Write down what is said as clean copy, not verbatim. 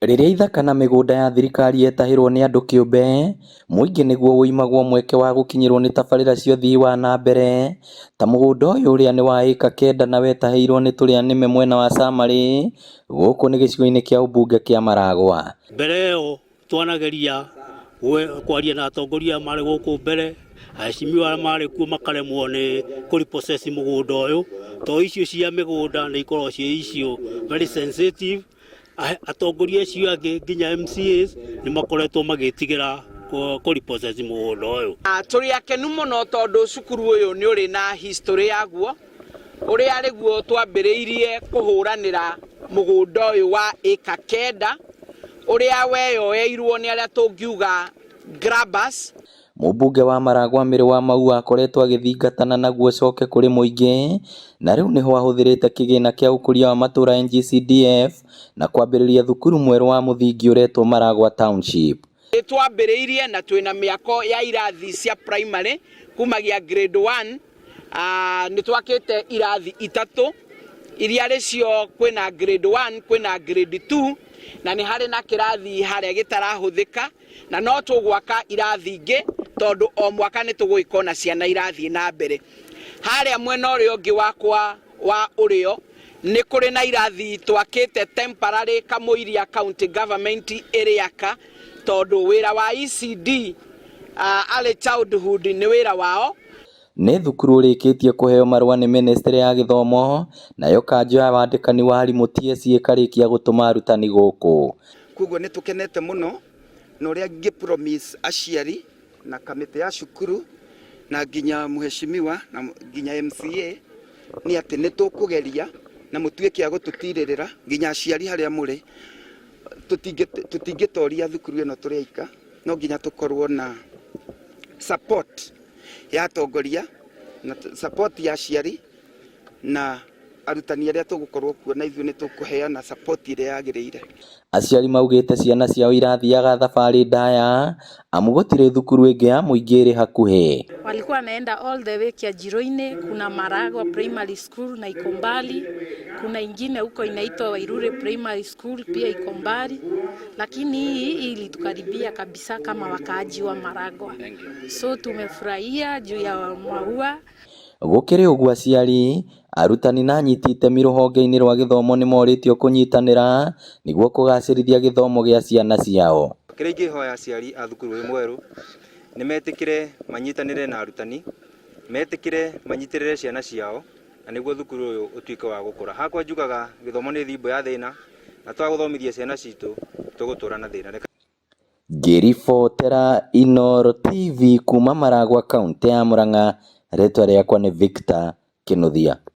Rĩrĩa ithaka na mĩgũnda ya thirikari yetahĩrwo nĩ andũ kĩũmbe, mũingĩ nĩguo wĩimagwo mweke wa gũkinyĩrwo nĩ tabarĩra cia ũthii wa na mbere ta mũgũnda ũyũ ũrĩa nĩ wa ĩka 9 na wetahĩirwo nĩ tũrĩa nĩme mwena wa Samarĩ, gũkũ nĩ gĩcigo-inĩ kĩa ũmbunge kĩa Maragwa. Mbere ĩyo twanageria kwaria na atongoria marĩ gũkũ mbere, aheshimiwa arĩa marĩ kuo makaremwo nĩ kũ repossess mũgũnda ũyũ, to icio cia mĩgũnda nĩ ikoragwo ciĩ icio very sensitive. Atongoria acio angĩ nginya MCAs nĩ makoretwo magĩtigĩra kũ repossess mũgũnda ũyũ. Tũrĩ akenu mũno tondũ cukuru ũyũ nĩ ũrĩ na history yaguo, ũrĩa arĩguo twambĩrĩirie kũhũranĩra mũgũnda ũyũ wa ĩka 9, ũrĩa weyoeirwo nĩ arĩa tũngiuga grabbers. Mũmbunge wa Maragwa Mary wa Maua akoretwo agĩthingatana naguo ũcoke kũrĩ mũingĩ na rĩu nĩho ahũthĩrĩte kĩgĩna kĩa ũkũria wa matũra NGCDF na kwambĩrĩria thukuru mwerũ wa mũthingi ũretwo Maragwa Township. Nĩ twambĩrĩirie na twĩna mĩako ya irathi cia primary kumagia grade 1, nĩ twakĩte irathi 3 iria rĩcio kwĩna grade 1, kwĩna grade 2 na nĩ harĩ na kĩrathi harĩa gĩtarahũthĩka na no tũgwaka irathi ingĩ tondũ o mwaka nĩ tũgũgĩkorwo na ciana irathiĩ na mbere. Harĩa mwena ũrĩa ũngĩ wakwa wa ũrĩo nĩ kũrĩ na irathi twakĩte temporary kamũiria county government ĩrĩaka tondũ wĩra wa ECD, early childhood nĩ wĩra wao. Nĩ thukuru ũrĩkĩtie kũheo marũa nĩ ministry ya gĩthomo nayo kanjũ ya wandĩkani wa arimũ TSC ĩkarĩkia gũtũma arutani gũkũ. Koguo nĩ tũkenete mũno na ũrĩa ngĩ promise aciari na kamĩtĩ ya cukuru na nginya mheshimiwa na nginya MCA nĩ atĩ nĩ tũkũgeria na mũtuĩke a gũtũtirĩrĩra nginya aciari harĩa mũrĩ, tũtingĩtoria thukuru ĩno tũrĩ aika, no nginya tũkorwo na support ya atongoria na support ya aciari na arutani arĩa tũgũkorwo kuo, na ithuĩ nĩ tũkũheana support ĩrĩa yagĩrĩire. Aciari maugĩte ciana ciao irathiaga thabarĩ ndaya amu gũtirĩ thukuru ĩngĩ ya mũingĩ ĩrĩ hakuhĩ. Walikuwa wanaenda all the way Kianjiru-inĩ, kuna Maragwa Primary School na iko mbali, kuna ingine huko inaitwa Wairure Primary School pia iko mbali, lakini hii ilitukaribia kabisa kama wakaaji wa Maragwa, so tumefurahia juu ya maua. Gũkĩrĩ ũguo aciari, arutani na anyiti itemi rũhonge-inĩ rwa gĩthomo nĩmorĩtio kũnyitanĩra nĩguo kũgacĩrithia gĩthomo gĩa ciana ciao. Kĩrĩa ingĩhoya aciari a thukuru ũyũ mwerũ nĩ metĩkĩre manyitanĩre na arutani, metĩkĩre manyitĩrĩre ciana ciao na nĩguo thukuru ũyũ ũtuĩke wa gũkũra. Hakwa njugaga gĩthomo nĩ thimbo ya thĩna na twagũthomithia ciana citũ tũgũtũra na thĩna. Ngĩribotera Inooro TV kuma Maragwa kaũntĩ ya Murang'a, rĩtwa rĩakwa nĩ Victor Kinuthia.